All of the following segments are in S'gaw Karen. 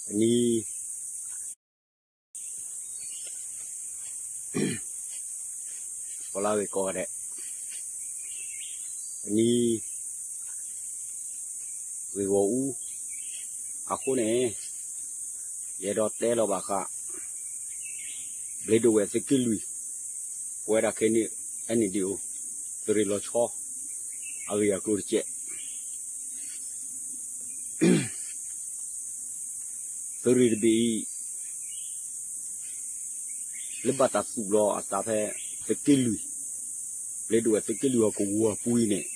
အနံၤ ကီၢ်လါဝ့ၤကီၢ်ဂၤဒဲး, အနံၤ ဂ့ၢ်ဂီၢ်အူ, အဃိန့ၣ် ယအဲၣ်ဒိးတဲလီၤဘၣ်ဃး ဘျ့းဒိၣ်ဝဲၢ်သုးက့လွံၢ်, ပဝဲဒၣ်ခဲအံၤန့ၣ် အဲၣ်နံၣ်ဒံၣ်အိၣ် သုးရ့ၣ်လီၤဆီ အဂ့ၢ်အကျိၤတကဲး သုးရ့ၣ်တဘ့ၣ်အံၤ လၢဘၣ်တၢ်သူၣ်လီၤအသးဖဲ သုးက့လွံၢ်, ဘျ့းဒိၣ်ဝဲၢ်သုးက့လွံၢ်ဟီၣ်ကဝီၤပူၤအံၤန့ၣ်,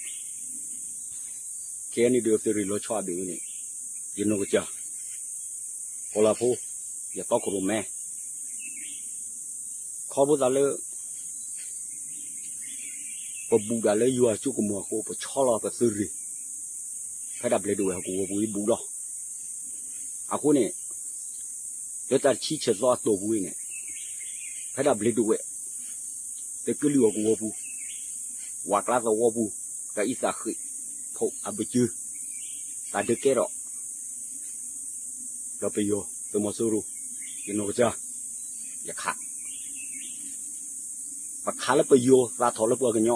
ခဲအံၤန့ၣ်ဒုးသုးရ့ၣ်လီၤဆီအဘ့ၣ်ဝဲန့ၣ်, ယနီၢ်ကစၢ် ကီၢ်လါဖိ, ယတီခိၣ်ရိၣ်မဲ ခီဖျိသးလၢ ပဘူၣ်ဒၣ်လၢယွၤအစိကမီၤအဃိ ပဆီလီၤပသုးရ့ၣ် ဖဲဒၣ်ဘျ့းဒိၣ်ဝဲၢ်ဟီၣ်ကဝီၤပူၤအံၤဘူၣ်လီၤ. အဃိန့ၣ် လၢတၢ်တဆံဆဲၣ်သီအတီၢ်ပူၤအံၤန့ၣ် ဖဲဒၣ်ဘျ့းဒိၣ်ဝဲၢ် သုးက့လွံၢ်ဟီၣ်ကဝီၤပူၤ, ဝၣ်ကျါသဝီပူၤ, တၢ်အံသၣ်ဃ့ၣ်ဖိအဘၢၣ်စၢၤ, တၢ်ဒုးကဲထီၣ် ဒီးပယီၤသုးမီၤစိရိၤ, ယနီၢ်ကစၢ် ယခး ပခးလၢပယီၤသးထီၣ်လၢပှၤကညီ,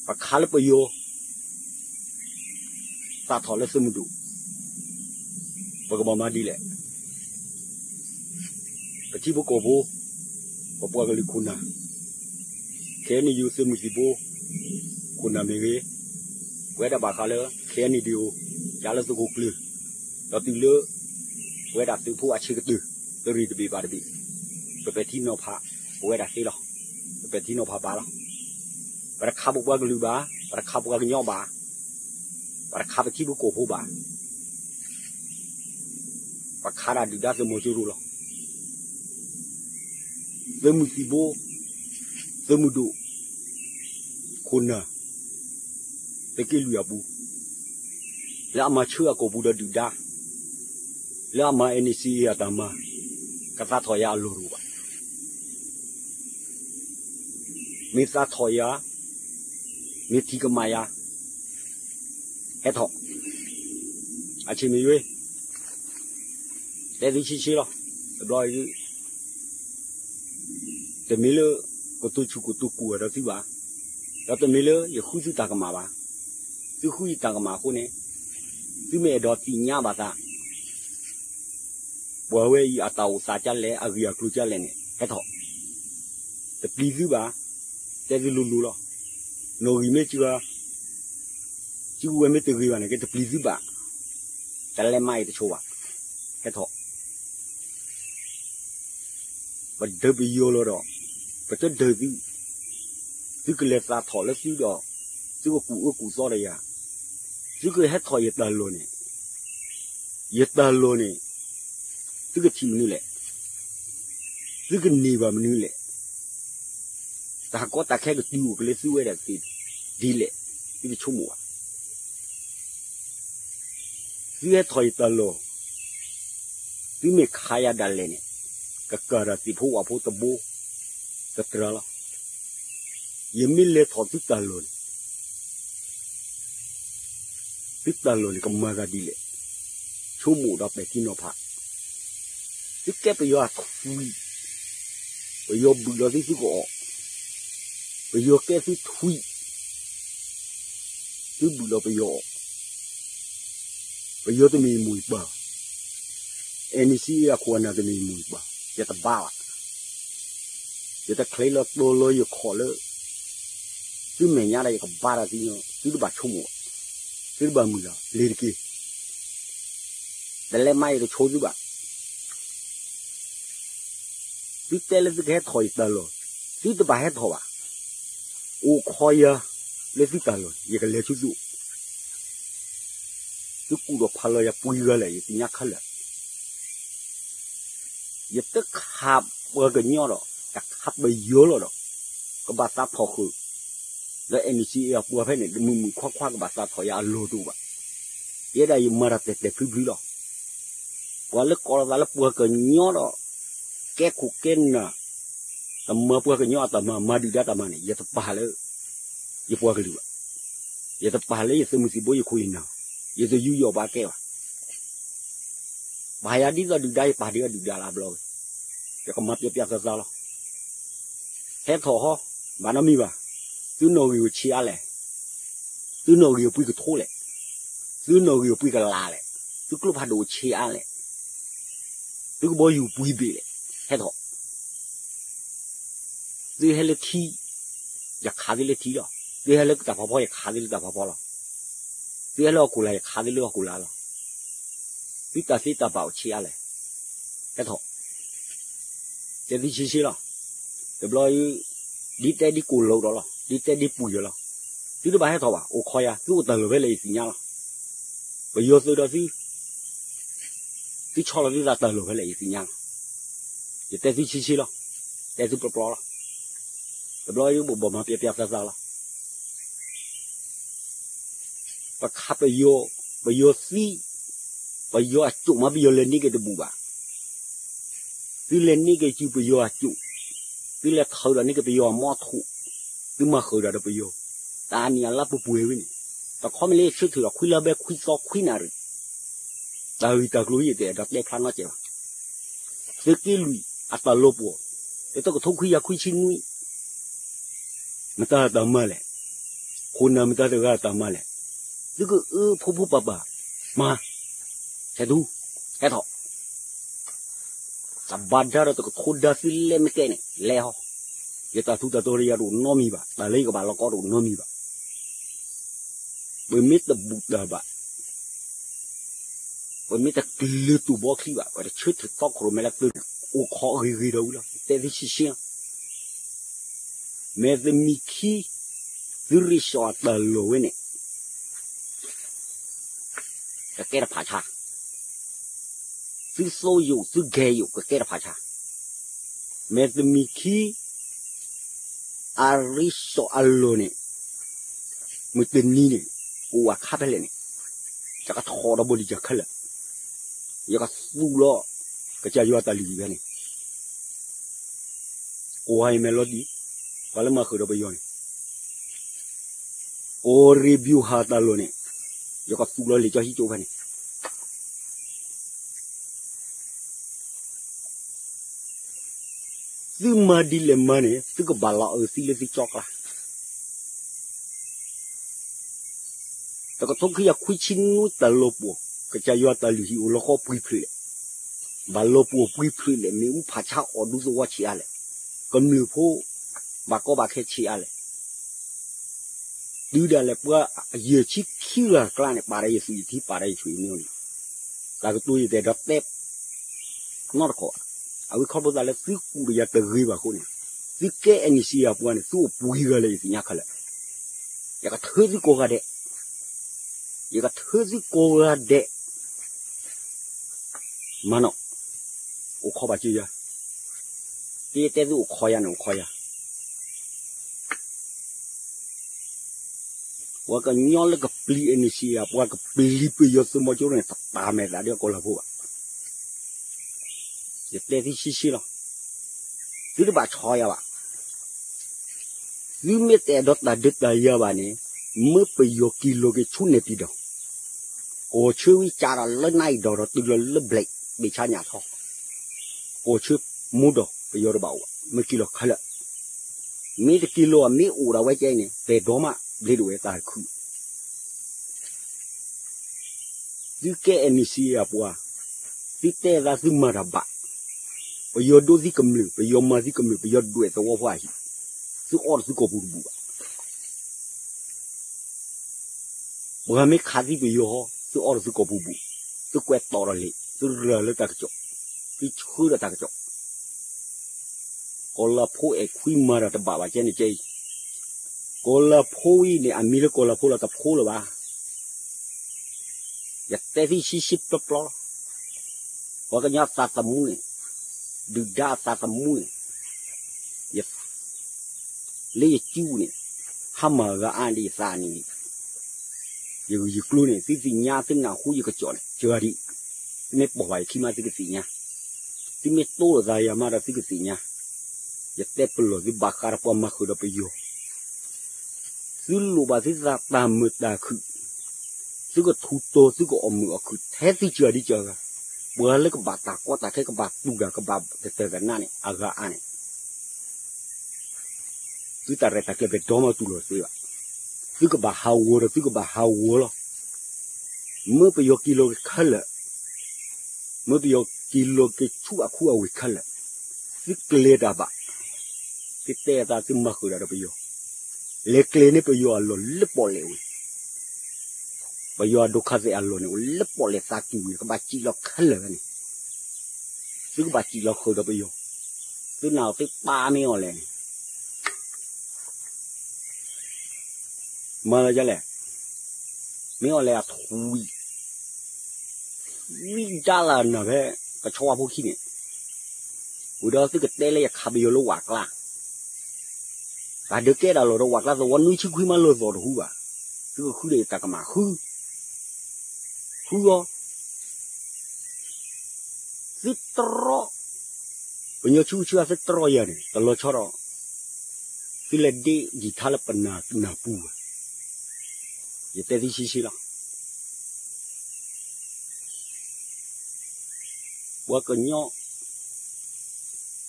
ပခးလၢပယီၤသးထီၣ်လၢသုးမုၢ်ဒိၣ်, ပကဘၣ်မၤဒ်လဲၣ်. ပထံဖိကီၢ်ဖိ, ပပှၤကလုာ်ခိၣ်နၢ်, ခဲအံၤန့ၣ်ယိၤသုးမုၢ်သံၣ်ဘိ ခိၣ်နၢ်မ့ၢ်ဂ့ၤ, ပဝဲဒၣ်ဘၣ်ဃးလၢ ခဲအံၤန့ၣ်ဒံၣ်အိၣ် ယၤလၢသုးခိၣ်ကျၢၢ်, ဒီးတုၤလၢ ပဝဲဒၣ်သုးဖိအဆံးကတၢၢ် သုးရ့ၣ်တဘ့ၣ်ဘၣ်တဘ့ၣ်, ပပဲာ်ထံနီၤဖး ပဝဲဒၣ်သ့လီၤ. ပပဲာ်ထံနီၤဖးဘၣ်လီၤ. ပတခးပပှၤကလုာ်ဘၣ်, ပတခးပှၤကညီဘၣ်, ပတခးပထံဖိကီၢ်ဖိဘၣ်. ပခးတၢ်ဒုၣ်ဒါသုးမီၤစိရိၤလီၤ. သုးမုၢ်သံၣ်ဘိ, သုးမုၢ်ဒိၣ်, ခိၣ်နၢ်, သုးက့လွံၢ်အပူၤ, လၢအမၤဆၢအကိာ်ပူၤဒီးဒုၣ်ဒါ, လၢအမၤ NCA အတၢ်မၤ, ကသးထီၣ်ယၤအလီၢ်တအိၣ်ဘၣ်. မ့ၢ်သးထီၣ်ယၤ, မ့ၢ်ထံၣ်ကမၣ်ယၤ, ဟဲထီၣ်, အဆံးမ့ၢ်ယွ့, တဲသုဆ့ဆ့လီၤ. တဘျီ တမ့ၢ်လၢ ကတိၤဆူၣ်ကတိၤကူၣ်အဒီးသုဘၣ်, ဒီးတမ့ၢ်လၢယဃုသုတၢ်ကမၣ်ဘၣ်. သုဃုယတၢ်ကမၣ်အဃိန့ၣ်, သုမ့ၢ်အဲၣ်ဒိးသ့ၣ်ညါဘၣ်သး ပှၤဝဲအံၤအတၢ်အိၣ်သးဒ်လဲၣ် အဂ့ၢ်အကျိၤဒ်လဲၣ်န့ၣ် ဟဲထီၣ်, တပျံၤသုဘၣ်. တဲသုလိၤလိၤလီၤ. နီၣ်ဂံၢ်မ့ၢ်စှၤ, စုကဝဲၤမ့ၢ်တဂ့ၤဘၣ်န့ၣ် ကဲတပျံၤသုဘၣ်. တလဲၤမၤအံၤတဆိဘၣ်. ဟဲထီၣ် ပဒုးပယီၤလီၤဒီး, ပတဒုးသု, သုကလဲၤသးထီၣ်လၢသုဒီး, သုကကူၣ်အၢကူၣ်သီဒီးယၤ, သုကဟဲထီၣ်ယတၢ်လီၢ်န့ၣ်, ယတၢ်လီၢ်န့ၣ်, သုကထံၣ်မနုၤလဲၣ်, သုကန့ၢ်ဘၣ်မနုၤလဲၣ်, တၢ်ကီတၢ်ခဲကတုၤအိၣ်က့ၤလၢသုဝဲဒၣ်သ့ၣ်ဒ်လဲၣ်, သုကဆိကမိၣ်ဘၣ်. သုဟဲထီၣ်ယတၢ်လီၢ်, သုမ့ၢ်ခးယၤဒၣ်လဲာ်န့ၣ်, ကကၤတၢ်သ့ၣ်ဖိဝၣ်ဖိတဘိ, တတြၢၤလီၤ. ယမ့ၢ်လဲၤထီၣ်သုတၢ်လီၢ်န့ၣ်, သုတၢ်လီၢ်န့ၣ်ကမၤသးဒ်လဲၣ်, ဆိကမိၣ်ဒီးပဲာ်ထံနီၤဖး. သုကဲပယီၤအထွံၣ်, ပယီၤဘုၣ်လီၤသုသုကအီၣ်, ပယီၤကဲသုထွံၣ်, သုဘုၣ်လီၤပယီၤအီၣ်, ပယီၤတမ့ၢ်မိၢ်ပၢ်, NCA အခိၣ်အနၢ်တမ့ၢ်မိၢ်ပၢ်, ယတဘါဘၣ်. ယတချ့လီၤတီၤလီၤယခီၣ်လၢ သုမဲာ်ညါဒီးယကဘါတၢ်သံ, သုတဘၣ်ဆိကမိၣ်ဘၣ်, သုတဘၣ်မုာ်လီၤ, လ့ၤတက့ၢ်. တလဲၤမၤယတဆိသုဘၣ်. သုတဲလၢသုကဟဲထီၣ်ယတၢ်လီၢ်, သုတဘၣ်ဟဲထီၣ်ဘၣ်. အိၣ်ခိးယၤလၢသုတၢ်လီၢ်, ယကလဲၤဆူသုအိၣ်. သုကူၣ်ဒီးဖးလီၤယၤပှဲၤဂၤလဲၣ် ယသ့ၣ်ညါခဲလၢာ်. ယတခးပှၤကညီဒီး တခးပယီၤလီၤဒီး ကဘၣ်သးထီၣ်ဃုာ် လၢ NCA အပှၤဖဲန့ၣ် တမုာ်မုာ်ခွါခွါကဘၣ်သးထီၣ်ယၤအလီၢ်တအိၣ်ဘၣ်. ယဲဒၣ်ယမၤတၢ်တဲာ်တဲာ်ဖျုဖျုလီၤ. ပှၤလၢကိးလီၤသးလၢပှၤကညီဒီး ကဲခိၣ်ကဲနၢ်, တမၤပှၤကညီအတၢ်မၤ မၤဒုၣ်ဒါတၢ်မၤန့ၣ် ယတပာ်လၢ ယပှၤကလုာ်ဘၣ်. ယတပာ်လၢယသုးမုၢ်သံၣ်ဘိယခိၣ်ယနၢ်, ယတယူးယီၣ်ဘၣ်ကဲဘၣ်. ပာ်ယၤဒ်သိးဒုၣ်ဒါ ယပာ်ဒုးအဒုၣ်ဒါလၢအဘျီဝဲ, ယကမၤပျဲပျဲသးသးလီၤ. ဟဲထီၣ်ဟီ, ဘၣ်နီတမံၤဘၣ်, သုနီၣ်ဂံၢ်အိၣ်ဆံးအါလဲၣ်, သုနီၣ်ဂံၢ်အိၣ်ပှဲၤကထိလဲၣ်, သုနီၣ်ဂံၢ်အိၣ်ပှဲၤကလးလဲၣ်, သုကျိဖးဒိၣ်အိၣ်ဆံးအါလဲၣ်, သုကဘီယူၤပှဲၤဘ့ၣ်လဲၣ်, ဟဲထီၣ် သုဟဲလၢထံ, ယခးသုလၢထံလီၤ. သုဟဲလၢတၢ်ဖးဖီ ယခးသုလၢတၢ်ဖးဖီလီၤ. သုဟဲလၢဟီၣ်ခိၣ်လာ် ယခးသုလၢဟီၣ်ခိၣ်လာ်လီၤ. သုတၢ်သ့တၢ်ဘၣ်အိၣ်ဆံးအါလဲၣ်, ဟဲထီၣ်, တဲသုဆ့ဆ့လီၤ. တဘျီ, ဒ်တဲဒ်ကိၢ်လိာ်ဒီးလီၤ, ဒ်တဲဒ်ပှံၤဒီးလီၤ. သုတဘၣ်ဟဲထီၣ်ဘၣ်, အိၣ်ခိးယၤ, သုအိၣ်တၢ်လီၢ်ဖဲလဲၣ်ယသ့ၣ်ညါလီၤ. ပယီၤသုးဒီးသု သုဆီလီၤသုသးတၢ်လီၢ်ဖဲလဲၣ်ယသ့ၣ်ညါလီၤ. ယတဲသုဆ့ဆ့လီၤ, တဲသုပျီပျီလီၤ. တဘျီယဘိးဘီမၤပျဲပျဲသးသးလီၤ. ပခးပယီၤ, ပယီၤသံ, ပယီၤအစိၣ်မး ပယီၤလဲၤန့ၢ်က့ၤတဘူၣ်ဘၣ်. သုလဲၤန့ၢ်က့ၤစုပယီၤအစိၣ်, သုလဲၤထၢဒီးန့ၢ်က့ၤပယီၤအမီထိၣ်, သုမၤဃုာ်ဒီးပယီၤ, တၢ်အနံၣ်အလါပူၤပူၤဝဲန့ၣ်, တခီမ့ၢ်လၢယဆၢထၢၣ်ဒီးခွံလါဘဲခွံသီခွံနၣ်ရံၣ် တၢ်ဂ့ၢ်တၢ်ကျိၤယတအဲၣ်ဒိးတဲဖျါနီတစဲးဘၣ်. သုးက့လွံၢ်အတၢ်လီၤပှီၢ်, လၢတကထိခွံကယၤခွံဆံနွံ, မတၤတၢ်မၤလဲၣ်, ခိၣ်နၢ်မတၤတဂၤတၢ်မၤလဲၣ်, သုကအၢဖိဖိပၢ်ပၢ်, မၤ, ဆဲးသူ, ဟဲထီၣ် တၢ်ဘါဒါဒီးတကထိဒါသုလဲၤမ့ၢ်ကဲန့ၣ် လဲၤဟီ, ယတၢ်ထူးတၢ်တီၤဒီးယၤတအိၣ်နီတမံၤဘၣ်, တၢ်လၢယကဘၣ်လီၤကီတအိၣ်နီတမံၤဘၣ်. ပမ့ၢ်တဘူၣ်တၢ်ဘၣ်, ပမ့ၢ်တကျၢၤတူၢ်ဘီချံဘၣ်, ပတဆၢထၢၣ်သီခိၣ်ရိၣ်မဲလၢကျၢၤန့ၣ် အိၣ်ခိးဂ့ၤဂ့ၤဒီးဝံၤလီၤ, တဲသုဆ့ဆ့လီၤ. မ့ၢ်တမံၤခံ သုရ့ၣ်စီၤအတၢ်လီၢ်ဝဲန့ၣ် ကကဲတဖၣ်ဆါ, သုသိယိာ်သုဂဲၤယိာ်ကကဲတဖၣ်ဆါ, မ့ၢ်တမံၤခံ အရ့ၣ်စီၤအလီၢ်န့ၣ် မုၢ်တနံၤန့ၣ် ကအိၣ်အခါဖဲလဲၣ်န့ၣ် ယကထီၣ်ဒီးဘိၣ်လံၣ်ကၢ်ခဲလၢာ်, ယကသူၣ်လီၤ ကစၢ်ယွၤတၢ်လုၢ်ဟံၣ်ဖဲန့ၣ်, ကိးဟါအံၤမဲာ်လီၤတံၢ်, ပှၤလၢမၤဃုာ်ဒီးပယီၤန့ၣ် ကီၢ်ရ့ၣ်ဘျူးဟၣ်တၢ်လီၢ်န့ၣ် ယကသူၣ်လီၤလံာ်စီဟံၣ်ကၠိဖဲန့ၣ်, သုမၤဒ်လဲၣ်မၤန့ၣ် သုကဘၣ်လီၤအုးသံလၢသုကၠီကျါ. တကထိခွံကယၤခွံဆံနွံတၢ်လီၤပှီၢ်, ကစၢ်ယွၤတၢ်လုၢ်ဟံၣ်အိၣ်လီၤဃီပှံၤဖျၢၣ်လဲၣ်, ဘၣ်လီၤပှီၢ်ပှံၤဖျၢၣ်လဲၣ်, မ့ၣ်အူဖးဆါအီၣ်ဒူသဝီဆံးအါလဲၣ်, ကမျၢၢ်ဖိ ဘၣ်ကီဘၣ်ခဲဆံးအါလဲၣ်, တုၤဒၣ်လဲာ်ပှၤယဲၢ်ဆံခံဂၤအကျါန့ၣ် ပာ်ဒီးယသူၣ်ယထံ ပာ်ဒီးယဆူၣ်ယမဲာ်န့ၣ်, တၢ်ကတိၤယတဲဒီးတဲ နီတခီ, အဝဲခီဖျိသးလၢသုကူၣ်ဒီးယၤတဂ့ၤဘၣ်အဃိန့ၣ်, သုကဲ NCA ပှၤန့ၣ် သုအိၣ်ပှဲၤဂၤလၢယသ့ၣ်ညါခဲလၢာ်, ယကထၢသုကိးဂၤဒဲး, ယကထၢသုကိးဂၤဒဲး, မၤနီၣ်, အိၣ်ခိးဘၣ်က့ၤယၤ, တဲတဲသုအိၣ်ခိးယၤန့ၣ်အိၣ်ခိးယၤ ပှၤကညီလၢကပျံၤ NCA ပှၤကပျံၤလံပယီၤသုးမီၤစိရိၤန့ၣ် တပာ်မဲာ်သးဒီးကီၢ်လၤဖိဘၣ်. ယတဲသုဆံးဆံးလီၤ. သုတဘၣ်ဆီၣ်ယၤဘၣ်. သုမ့ၢ်တအဲၣ်ဒိးတၢ်ဒုးတၢ်ယၤဘၣ်န့ၣ်, မၢပယီၤက့ၤလီၤက့ၤဆူနဲၣ်ပံၤဒီး, ကီၢ်ဆၢဝံကၠးဒီးလၢနါအံၤဒီးဒီးတုၤလီၤလၢဘျဲးဘ့ၣ်ဆါညၣ်ထီ, ကီၢ်ဆၢမိၢ်ဒီးပယီၤတဘၣ်အိၣ်ဘၣ်, မ့ၢ်က့ၤလီၤခဲလၢာ်. မ့ၢ်တက့ၤလီၤဘၣ် မ့ၢ်အိၣ်ဒၣ်ဝဲကဲအံၤန့ၣ် ပှၤဒိးမး ဘျ့ဒိၣ်ဝဲတၢ်ခုၣ် သုကဲ NCA အပှၤ, သုတဲသးသုမၤတၢ်ဘၣ်, ပယီၤဒိးသုကမျၢၢ်, ပယီၤမၤသုကမျၢၢ်, ပယီၤဒွဲၣ်သဝီဖိအဟံၣ်, သုအီၣ်ဒီးသုကိာ်ပူၤတဘူၣ်ဘၣ်. ပှၤမ့ၢ်ခးသံပယီၤဟီ, သုအီၣ်ဒီးသုကိာ်ပူၤတဘူၣ်, သုကွဲးတီၣ်ဒီးလံာ်, သုရၤလၢတၢ်ကစီၣ်, သုဆှၢဒီးတၢ်ကစီၣ် ကီၢ်လၤဖိအဲၣ်ခွံမၤတၢ်တဘၣ်ဘၣ်ကဲန့ၣ်ကဲအံၤ, ကီၢ်လၤဖိအံၤန့ၣ် အမံၤလၢကီၢ်လၤဖိလီၤတဖိလၢၤဘၣ်. ယတဲသုဆံးဆံးပျီပျီလီၤ. ပှၤကညီအသးသမူန့ၣ်, ဒုၣ်ဒါအသးသမူန့ၣ်, ယ လၢယစုပူၤန့ၣ်, ဟါမၢ်ဂၤအါဒံးယသးန့ၣ်, ယဂုာ်ယကျိၤန့ၣ် သုသ့ၣ်ညါသုနၢ်ဟူယကစီၣ်န့ၣ် စှၤဒံး, သုမ့ၢ်ပိာ်ဘၣ်ယခံမးသုကသ့ၣ်ညါ, သုမ့ၢ်တိလိာ်သးယၤမးဒီးသုကသ့ၣ်ညါ, ယတဲပလီၢ်သုဘၣ်ဃးဒီးပှၤမၤဃုာ်ဒီးပယီၤ, သုလိၣ်ဘၣ်သုသးတၢ်မုာ်တၢ်ခုၣ်, သုကထူးတီၤသုကအီၣ်မုာ်အီၣ်ခုၣ်ထဲသုစှၤဒံးစှၤဂၤ ပှၤလၢကဘၣ်တၢ်ကီတၢ်ခဲ ကဘၣ်တူၢ်တၢ် ကဘၣ်ကတၢၢ်ကနးန့ၣ် အဂၤအါန့ၣ် သုတၢ်ရဲၣ်တၢ်ကျဲၤ ပဒိးမၤတူၢ်လိာ်သ့ဘၣ်. သုကဘၣ်ဟးဂီၤဒီး သုကဘၣ်ဟးဂီၤလီၤ. မ့ၢ်ပယီၤက့ၤလီၤက့ၤခဲလၢာ်, မ့ၢ်ပယီၤက့ၤလီၤက့ၤဆူအခူအဝ့ၢ်ခဲလၢာ်, သုကျဲၤတၢ်ဘၣ်, သုတဲအသး သုမၤဃုာ်ဒီးပယီၤ, လဲၤကျဲၤန့ၢ်ပယီၤအလီၢ်လၢပီၣ်လဲၣ်ဝံၤ ပယီၤအဒိခါသဲးအလီၢ်န့ၣ် အိၣ်လၢပီၣ်လဲၣ်သးကံၢ်ဝံၤန့ၣ် ကဘၣ်စံၣ်လီၤခဲလၢာ်န့ၣ်, သုကဘၣ်စံၣ်လီၤဃုာ်ဒီးပယီၤ, သုနာ်အီၤသုပၢ်မ့ၢ်အီၤလဲၣ်န့ၣ် မၤလၢယလဲၣ်, မ့ၢ်အီၤလဲၣ်အထွံၣ် ဝံဒၣ်လၢနၤဖဲ ကဆီဝါဖိခံန့ၣ်, ဝံၤဒီးသုကတဲလၢယခးပယီၤလၢဝးကျါ, တၢ်ဒုးကဲဒၣ်လီၤဒီးဝးကျါသဝီ နွံဆံခွံမးလၢသီၣ်တဟူဘၣ်, သုကဃုဒီးယတၢ်ကမၣ်ဃု, ဃုအီၤ သုတြီ, ပညီဆူဆူအသုတြီယၤန့ၣ် တလီၤဆီဒီး သုလဲၤဒ့ယံာ်ထါလၢပနၢ်နၢ်ပူၤဘၣ်, ယတဲသုဆံးဆံးလီၤ. ပှၤကညီ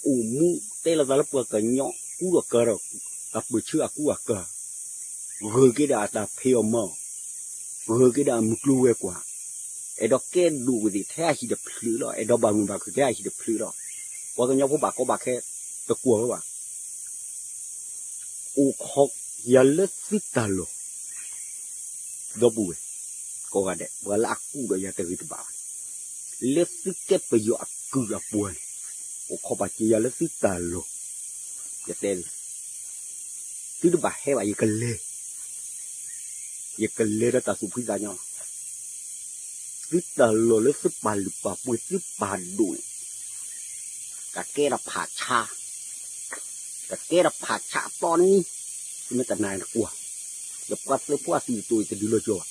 အိၣ်မူတဲလီၤသးလၢပှၤကညီ ကူဒီးကၤဒီး တၢ်ပၢၢ်ဆၢအကူအကၤ, ဂၢၢ်က့ၤဒၣ်အတၢ်ဖံးအီၣ်မၤအီၣ်, ဂၢၢ်က့ၤဒၣ်အမုၢ်ကျိၤဝဲၤကွာ်, အဲၣ်ဒိးကဲဒိၣ်ဝဲသ့ၣ်ထဲအဟံၣ်တဖျၢၣ်လီၤ, အဲၣ်ဒိးဘၣ်မုာ်ဘၣ်ခုၣ်ထဲအဟံၣ်တဖျၢၣ်လီၤ. ပှၤကညီဖိဘၣ်ကီဘၣ်ခဲတကွၢ်ဝဲဘၣ် အိၣ်ခိးယၤလၢသုတၢ်လီၢ် ဒီပုၢ်ဝဲၢ် ကိးဂၤဒဲး ပှၤလၢအကူၣ်ဒီးယၤတဂ့ၤတဘၣ်ဘၣ်, လၢသုကဲပယီၤအကုၢ်အပှၤန့ၣ် အိၣ်ခိးပာ်စၢၤယၤလၢသုတၢ်လီၢ်, ယတဲသု, သုတဘၣ်ဟဲဘၣ် ယကလဲၤ, ယကလဲၤဒီးတၢ်သူၣ်ဖှံသးညီလီၤ. သုတၢ်လီၢ်လၢသုပာ်လုၢ်ပာ်ပှ့ၤသုပာ်ဒိၣ်န့ၣ် ကကဲထီၣ်ဖးဆါ, ကကဲထီၣ်ဖးဆါအတီနံၤ, သုမ့ၢ်တနာ်န့ၣ်ကွၢ်, ယပှၤသုးဖိအသုးတတိၤအံၤတဒုးလီၤကၠီဘၣ်.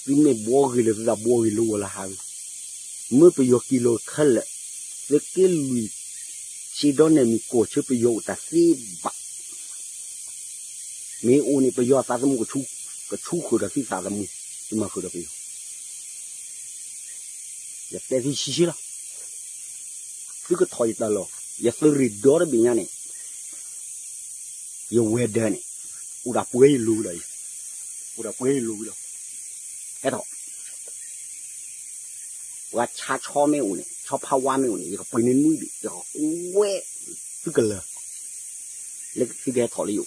သုမ့ၢ်ဘှီဂ့ၤလၢသုသးဘှီဂ့ၤလၢဝီၤလၢဟးဂ့ၤ, မ့ၢ်ပယီၤက့ၤလီၤခဲလၢာ်, သုးက့လွံၢ် ဆံးဒီးနဲၣ်မံၤကီၢ်ဆၢပယီၤအိၣ်တၢ်သ့ဘၣ် မ့ၢ်အိၣ်န့ၣ် ပယီၤအသးသမူ ကဆူဃုာ်ဒီးသုသးသမူ, သုမၤဃုာ်ဒီးပယီၤ, ယတဲသုဆံးဆံးလီၤ. သုကထီၣ်ယတၢ်လီၢ်, ယသုးရ့ၣ်ဒီတဘ့ၣ်ညါန့ၣ်, ယဝဲၤဒၢးန့ၣ်, အိၣ်ဒၣ်ပှဲၤယလိၤဝံၤလီၤ, အိၣ်ဒၣ်ပှဲၤယလိၤဝံၤလီၤ. ဟဲထီၣ် ပှၤဆါဆီမ့ၢ်အိၣ်န့ၣ်, ဆီဖါဝါမ့ၢ်အိၣ်န့ၣ်, ယကပှ့ၤန့ၢ်နွံဘ့ၣ်, ယကကွဲသုကလၢၤ, လၢသုကဟဲထီၣ်လၢယအိၣ်,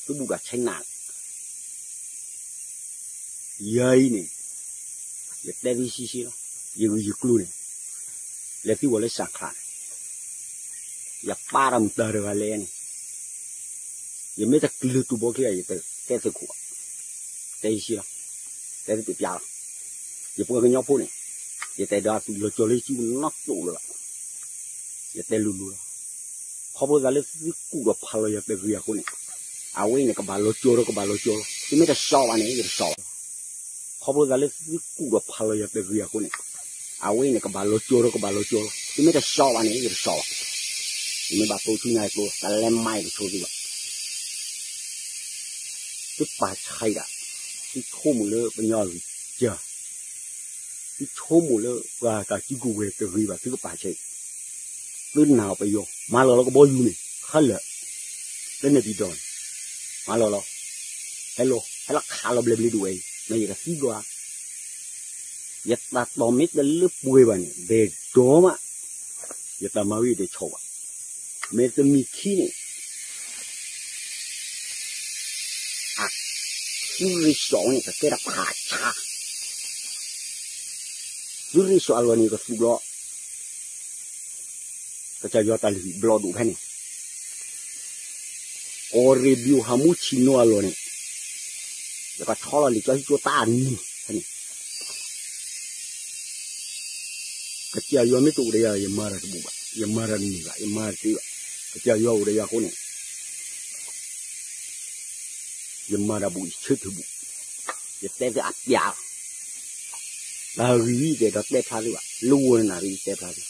သုဘူၣ်တၢ်ဆဲးနးလီၤ. ယၤအံၤန့ၣ်, ယတဲသုဆံးဆံးလီၤ. ယဂံၢ်ယကျိၤန့ၣ်, လဲၤသံဝဲလၢစၣ်ချးန့ၣ်, ယပၢ်ဒီးမတၤတဂၤလဲၣ်န့ၣ်, ယမ့ၢ်တကျၢၤတူၢ်ဘီချံဧါ, ယတဲသုခိၣ်, တဲဆံးလီၤ, တဲသုပျးလီၤ. ယပှၤကညီဖိန့ၣ်, ယတအဲၣ်ဒိးအသုးလီၤကၠီၤလၢယစုပူၤနီတဒူၣ်လၢၤဘၣ်. ယတဲလိၤလိၤလီၤ. ခီဖျိသးလၢသုကူၣ်ဒီးဖးလီၤယၤတဂ့ၤအဃိန့ၣ်, အဝဲအံၤန့ၣ် ကဘၣ်လီၤကၠီၤဒီးကဘၣ်လီၤကၠီၤလီၤ. သုမ့ၢ်တလီၤဘၣ်န့ၣ် ယတလီၤဘၣ်. ခီဖျိသးလၢသုကူၣ်ဒီးဖးလီၤယၤတဂ့ၤအဃိန့ၣ်, အဝဲအံၤန့ၣ် ကဘၣ်လီၤကၠီၤဒီးကဘၣ်လီၤကၠီၤလီၤ. သုမ့ၢ်တလီၤဘၣ်န့ၣ် ယတလီၤဘၣ်. ယမ့ၢ်ဘၣ်တိၢ်ဆူညါအကျိၤ တၢ်လဲၤမၤယတဆိသုဘၣ်. သုပာ်ဆံးဒၣ်, သုဆိကမိၣ်လၢပညီအဂံၢ်စၢ်, သုဆိကမိၣ်လၢပှၤတၢ်စုကဝဲၤတဂ့ၤဘၣ် သုကပာ်ဆံး, သုနာ်အီၤပယီၤ မၤလီၤလီၤကဘီယူၤန့ၣ် ခဲလၢာ်, လၢန့ၣ်ပံၤဒီးန့ၣ်, မၤလီၤလီၤ, ဟဲလီၤ ဟဲလီၤခးလီၤဘျဲးဘျ့ဒိၣ်ဝဲအံၤ မ့ၢ်ယကသံကွၢ် ယတၢ်တီၢ်မ့ၢ်တလၢပှဲၤဘၣ်န့ၣ် ဘဲၣ်ဒိးမး, ယတၢ်မၤဝံၤတဆီၣ်ဘၣ်. မ့ၢ်တမံၤခံန့ၣ် အသုးရ့ၣ်စီၣ်ဝဲန့ၣ် ကကဲထီၣ်ဖးဆါ, သုးရ့ၣ်စီၣ်အလီၢ်န့ၣ် ယကသူၣ်လီၤ ကစၢ်ယွၤတၢ်လုၢ်ဟံၣ်ဘျီၣ်ဒိၣ်ဖဲန့ၣ်, ကီၢ်ရ့ၣ်ဘံၣ်ဟၤမူဆံၣ်နီၤအလီၢ်န့ၣ်, ယကဆီလီၤလံာ်စီဆှံကၠိတၢ်အနံၤဖဲန့ၣ် ကစၢ်ယွၤမ့ၢ်တအိၣ်ဒီးယၤ ယမၤတၢ်တဘူၣ်ဘၣ်, ယမၤတၢ်တန့ၢ်ဘၣ်, ယမၤတသ့ဘၣ်. ကစၢ်ယွၤအိၣ်ဒီးယၤအဃိန့ၣ် ယမၤတၢ်ဘူၣ် ယဆၢထၢၣ်ဘူၣ်, ယတဲသုအပျးလီၤ. တၢ်ဂ့ၢ်ဝံၤယတအဲၣ်ဒိးတဲဖျါသုဘၣ်, လၢဝီၤနၢ်ရံၣ်ယတဲဖျါသု,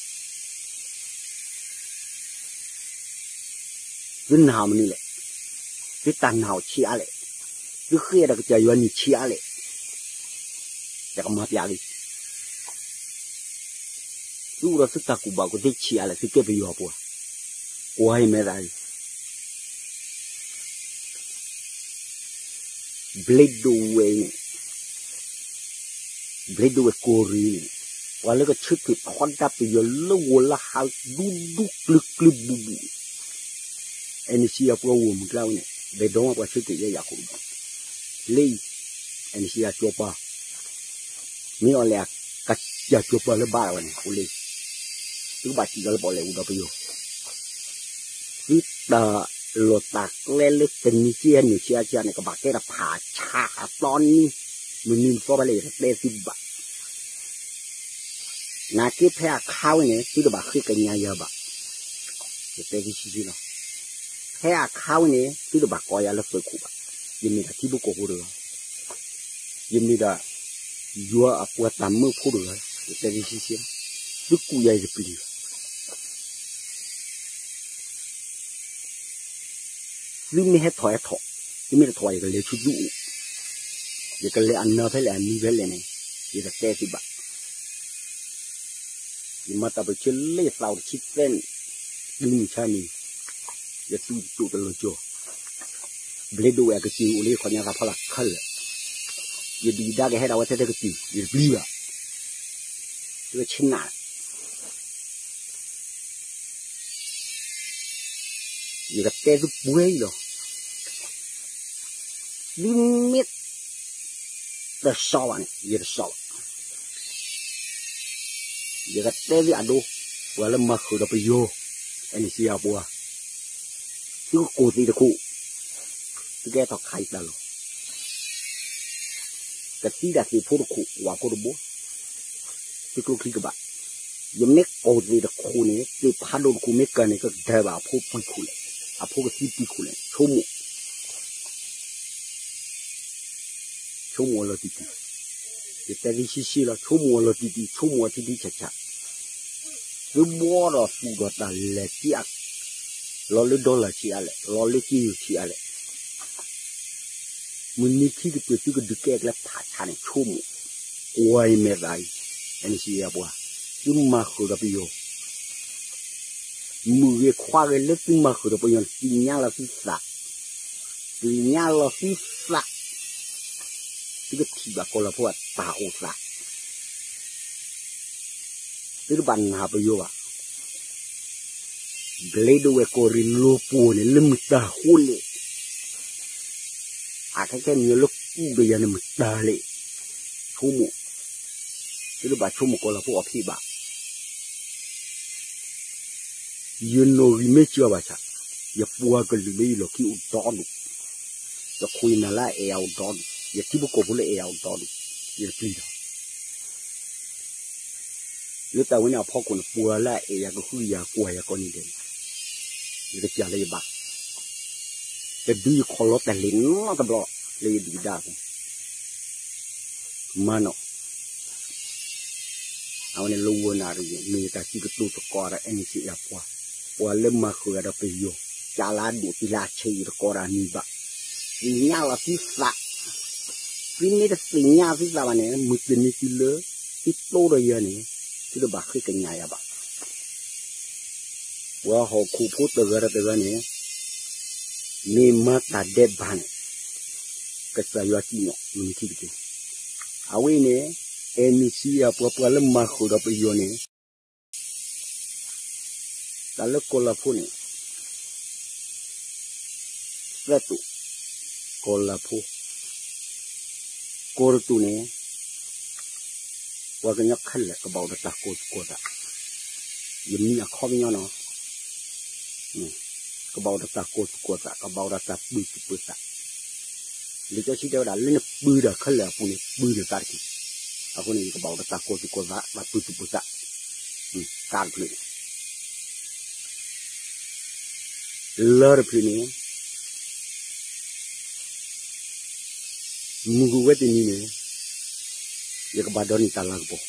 သုနာ်အီၤမနုၤလဲၣ်, သုတၢ်နာ်အီၤဆံးအါလဲၣ်. သုဃ့ဒီးကစၢ်ယွၤနံၣ်ဆံးအါလဲၣ်, ယကမၤပျးသု, သုအိၣ်ဒီးသုတၢ်ကူၣ်ဘၣ်ကူၣ်သ့ဆံးအါလဲၣ်, သုကဲပယီၤပှၤ, ကွၢ်အံၤမဲာ်သးအံၤ ဘျ့ဒိဝဲၢ်န့ၣ်, ဘျ့ဒိဝဲၢ်ကီၢ်ရ့ၣ်န့ၣ်, ပှၤလၢကဆၢထၢၣ်ထီဒါပယီၤလၢဂီၤလၢဟါဒူဒူကျုၤကျုၤဘူးဘူး, အဲၣ်နံၣ်ဆံးအပှၤဂီၢ်မုၢ်ကျါဝဲန့ၣ် ဘဲဒိမးပှၤဆၢထၢၣ်ယဲယၤခိၣ်တဘိ, လၢအံၤ, အဲၣ်နံၣ်ဆံးအကၠီၤပၤ, မ့ၢ်အီၤလဲၣ်အကစၢ်ကၠီၤပၤလၢဘါဝဲန့ၣ် အိၣ်လၢအံၤ, သုကဘၣ်စံးလီၤလၢပီၣ်လဲၣ်အူဒီးပယီၤ သုတၢ်လီၢ်တၢ်ကျဲလၢတနံၤက့ဟဲနုာ်ဆံးအါဆံးအါန့ၣ် ကဘၣ်ကဲတၢ်ဖးဆါအသီနံၤ, မုၢ်နံၤမုၢ်သီဖဲလဲၣ် ယတတဲသုဘၣ်. နာ်က့ဖဲအခါဝဲန့ၣ် သုတဘၣ်ဃ့ကညးယၤဘၣ်. ယတဲသုဆံးဆံးလီၤ. ဖဲအခါဝဲန့ၣ် သုတဘၣ်ကိးယၤလၢသုးခိၣ်ဘၣ်. ယမ့ၢ်ဒၣ်ထံဖိကီၢ်ဖိတဂၤ, ယမ့ၢ်ဒၣ် ယွၤအပှၤတၢ်မၢဖိတဂၤ, ယတဲသုဆံးဆံးလီၤ. သုကူးယၤယတပျံၤဘၣ်. သုမ့ၢ်ဟဲထီၣ်ဟဲထီၣ်, သုမ့ၢ်တထီၣ်ယကလဲၤဆူသုအိၣ်, ယကလဲၤအနၢၤဖဲလဲၣ်အနံၤဖဲလဲၣ်န့ၣ်, ယတတဲသုဘၣ်. ယမၤတၢ်ပၢၢ်ဆၢလၢယသးအိၣ်တဆံသၢနံၣ်, တုၤမုၢ်ဆါနံၤ, ယတူၢ်တတိာ်တလီၤကၠီၤ, ဘျ့ဒိဝဲၢ်အကစၢ်အိၣ်လၢယခီၣ်ညါသးဖီလာ်ခဲလၢာ်, ယဒုၣ်ယဒါကဟဲဒၣ်ဝဲထဲထဲကတုၤ ယတပျံၤဘၣ်. သုကဆ့နၢ် ယကတဲသုပှဲၤအံၤလီၤ. သုမ့ၢ်တစီၤဘၣ်န့ၣ် ယတစီၤဘၣ်. ယကတဲသုအဒိ, ပှၤလၢမၤဃုာ်ဒီးပယီၤ, အဲၣ်နံၣ်ဆံးအပှၤ, သုကကိးသ့ၣ်တခိၣ်, သုကဟဲထီၣ်ခးယတၢ်လီၢ် ကသံဒၣ်သ့ၣ်ဖိတခိၣ် ဝၣ်ဖိတဘိ, သုကျိချံကဘၣ်. ယမ့ၢ်ကိးသ့ၣ်တခိၣ်န့ၣ် သ့ၣ်ဖးဒိၣ်တခိၣ်မ့ၢ်ကၤန့ၣ် ကကတၢၢ်ဘၣ်အဖိပှဲၤခိၣ်လဲၣ်, အဖိကသံပှဲၤခိၣ်လဲၣ်, ဆိကမိၣ် ဆိကမိၣ်အလီၤတံၢ်တံၢ်, ယတဲသုဆံးဆံးလီၤ, ဆိကမိၣ်အလီၤတံၢ်တံၢ်, ဆိကမိၣ်အထံထံဆးဆး, သုဘှီဒီးသူၣ်ဒီးတၢ်လဲၤက့ၤအ လီၤလၢ dollar ဆံးအါလဲၣ်, လီၤလၢက့ယိၤဆံးအါလဲၣ်. မုၢ်နံၤခံကတၢၢ်သုကဒုးကဲကျဲဖးဆါန့ၣ် ဆိကမိၣ်, ကွၢ်အံၤမဲာ်သးအံၤ, အဲၣ်နံၣ်ဆံးအပှၤ, သုမၤဃုာ်ဒီးပယီၤ မုၢ်ဂ့ၤခွါဂ့ၤလၢသုမၤဃုာ်ဒီးပယီၤန့ၣ် သ့ၣ်ညါလီၤသုသး, သ့ၣ်ညါလီၤသုသး, သုကထံၣ်ဘၣ်ကီၤလၤဖိအတၢ်အိၣ်သး, သုတဘၣ်နာ်ပယီၤဘၣ်. ဘျ့ဒိဝဲၢ်ကီၢ်ရ့ၣ်လီၤပှီၢ်န့ၣ် လၢမတၤဃိလဲၣ်, အခဲခဲမံၤလၢကူၣ်ဒီးယၤန့ၣ်မတၤလဲၣ်, ဆိကမိၣ်, သုတဘၣ်ဆိကမိၣ်ကီၤလၤဖိအီၤဖံးဘၣ်. ယနီၣ်ဂံၢ်မ့ၢ်စၢၤဘၣ်ဆၣ်, ယပှၤကလုာ်လၢယလီၢ်ခံအိၣ်ဒီဒူၣ်, ယခိၣ်ယနၢ်လၢအအဲၣ်ယၤအိၣ်ဒီဒူၣ်, ယထံဖိကီၢ်ဖိလၢအဲၣ်ယၤအိၣ်ဒီဒူၣ်, ယတပျံၤဒီး လၢတၢ်ဝဲန့ၣ်အဖီခိၣ်န့ၣ် ပှၤလၢအအဲၣ်ယၤကဟုကယာ်ကွၢ်ယၤကိးနံၤဒဲး, ယကစၢ်လၢယဘၣ်, တဒုယခီၣ်လီၤတၢ်လဲၤနီတဘျီ လၢယဒုၣ်ယဒါအပူၤ, မၤနီၣ် အဝဲန့ၣ်လၢဝီနၣ်ရံၣ် မ့ၢ်တၢ်စံးကတိၤသကိးဒီး အဲၣ်နံၣ်ဆံးအပှၤ, ပှၤလၢမၤဃုာ်ဂၤဒီးပယီၤ, ကၢ်လၢအဒိၣ်တုၤလၢအဆံးအံၤတကိးဒီးအမံၤဘၣ်, သ့ၣ်ညါလီၤသုသး, သုမ့ၢ်တသ့ၣ်ညါသုသးဘၣ်န့ၣ် မုၢ်တနံၤတုၤလၢ သုတိဒီးယၤန့ၣ် သုတဘၣ်ဃ့ကညးယၤဘၣ်. ပှၤဟီၣ်ခိၣ်ဖိတဂၤဒီးတဂၤန့ၣ် မ့ၢ်မၤတၢ်ဒဲးဘးန့ၣ် ကစၢ်ယွၤစံၣ်ညီၣ်မုၢ်နံၤခံကတၢၢ်, အဝဲအံၤန့ၣ် အဲၣ်နံၣ်ဆံးအပှၤ ပှၤလၢမၤဃုာ်ဒီးပယီၤန့ၣ် တၢ်လၢကီၤလၤဖိန့ၣ် သၢတိာ်, ကီၤလၤဖိ, ကီၢ်တတိာ်န့ၣ် ပှၤကညီခဲလၢာ်ကဘၣ်အိၣ်ဒီးတၢ်ကီၢ်သူၣ်ကီၢ်သး, ယမံၤအခီပညီနီၤ, ကဘၣ်အိၣ်ဒီးတၢ်ကီၢ်သူၣ်ကီၢ်သး, ကဘၣ်အိၣ်ဒီးတၢ်ပၢၤသူၣ်ပၢၤသး, လံာ်စီဆှံတဲဝဲဒၣ် လၢနပၢၤတၢ်ခဲလၢာ်အပူၤန့ၣ် ပၢၤနသးတက့ၢ်. အဃိန့ၣ် ယကဘၣ်အိၣ်ဒီးတၢ်ကီၢ်သူၣ်ကီၢ်သး တၢ်ပၢၤသူၣ်ပၢၤသး, တၢ်တဖျၢၣ်န့ၣ် လၢတဖျၢၣ်န့ၣ် မုၢ်ဂီၤဝဲတနံၤန့ၣ် ယကဘၣ်ဒိးန့ၢ်တၢ်လၤကပီၤ,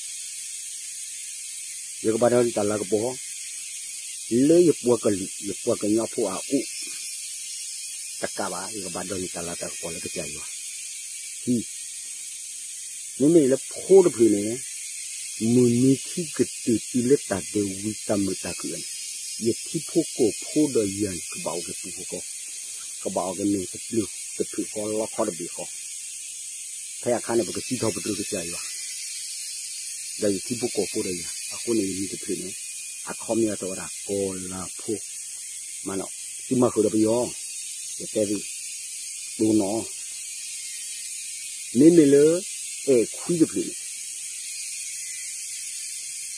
ယကဘၣ်ဒိးန့ၢ်တၢ်လၤကပီၤ လၢယပှၤကလုာ် ယပှၤကညီဖိအအိၣ်, တကးဘၣ် ယကဘၣ်ဒိးန့ၢ်တၢ်လၤတၢ်ကပီၤလၢကစၢ်ယွၤ ခံ, မ့မ့ၢ်လၢဖိတဖျၢၣ်န့ၣ်, မုၢ်နံၤခံကတၢၢ်တုၤလၢတၢ်ဒဲးဝံၤတၢ်မုာ်တၢ်ခုၣ်န့ၣ်, ယထံဖိကီၢ်ဖိဒီးယၤန့ၣ် ကဘၣ်အိၣ်ကတူၢ်ဖိဃီ, ကဘၣ်အိၣ်ကန့ၢ်တဖျၢၣ်တဖျၢၣ်ဃီ လီခီတဘ့ၣ်ဃီ, ဖဲအခါန့ၣ် ပကစံးထီၣ်ပတြၢၤကစၢ်ယွၤ ဒီးယထံဖိကီၢ်ဖိဒီးယၤ, အဃိန့ၣ်ယမံၤတဖျၢၣ်န့ၣ်, အခီပညီတဲဝဲဒၣ် ကီၤလၤဖိ, မနီၤ, သုမၤဃုာ်ဒီးပယီၤ, ယတဲသု, တိၢ်နီၣ်, မ့မ့ၢ်လၢ အဲၣ်ခွံတဖျၢၣ်န့ၣ်,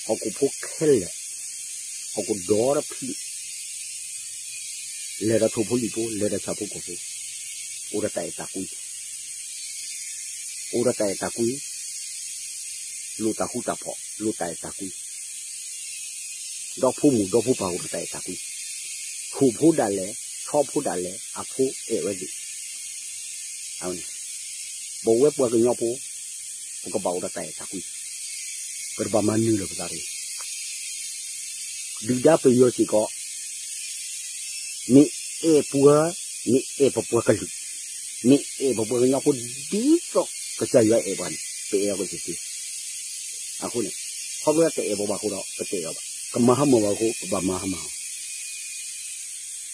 ဟီၣ်ခိၣ်ဖိခဲလၢာ်, ဟီၣ်ခိၣ်ဒီတဖျၢၣ်, လဲၤဒီးထိၣ်ဖိလံၣ်ဖိ လဲၤဒီးဆၣ်ဖိကီၢ်ဖိ, အိၣ်ဒီးတၢ်အဲၣ်တၢ်ကွံ အိၣ်ဒီးတၢ်အဲၣ်တၢ်ကွံ, လိၣ်တၢ်ဃူတၢ်ဖိး လိၣ်တၢ်အဲၣ်တၢ်ကွံ, ဒီဖိမုၣ်ဒီဖိပၢ်အိၣ်ဒီးတၢ်အဲၣ်တၢ်ကွံ, ထိၣ်ဖိဒၣ်လဲာ် ဆီဖိဒၣ်လဲာ် အဖိအဲၣ်ဝဲသ့ၣ်, ပဝဲပှၤကညီဖိ, ပကဘၣ်အိၣ်ဒီးတၢ်အဲၣ်တၢ်ကွံ, ပတဘၣ်မၤနၢၤလၢၤပသးတဂ့ၤ ဒုၣ်ဒါပယီၤစ့ၢ်ကီး, မ့ၢ်အဲၣ်ပှၤ, မ့ၢ်အဲၣ်ပပှၤကလုာ်, မ့ၢ်အဲၣ်ပပှၤကညီဖိဒ်သိးကစၢ်ယွၤအဲၣ်ပှၤန့ၣ် ပအဲၣ်အီၤကသ့သ့. အဃိန့ၣ်, ခီဖျိလၢတအဲၣ်ပှၤဘၣ်အဃိဒီး ပတအဲၣ်အီၤဘၣ်. ကမၤဟးမၢ်ဘၣ်အဃိ ပဘၣ်မၤဟးမၢ်အီၤ.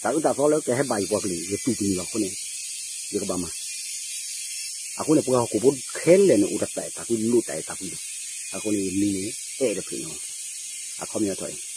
တၢ်အၢတၢ်သီလၢကဟဲဘၣ်ယပှၤကလုာ် ယတူၢ်တန့ၢ်ဘၣ်အဃိန့ၣ်, ယကဘၣ်မၤ အဃိန့ၣ် ပှၤဟီၣ်ခိၣ်ဖိခဲလၢာ်န့ၣ် အိၣ်ဒီးတၢ်အဲၣ်တၢ်ကွံ လိၣ်တၢ်အဲၣ်တၢ်ကွံလီၤ. အဃိန့ၣ် ယမံၤန့ၣ် အဲၣ်တဖျၢၣ်န့ၣ်လီၤ. အခီပညီထီၣ်အံၤ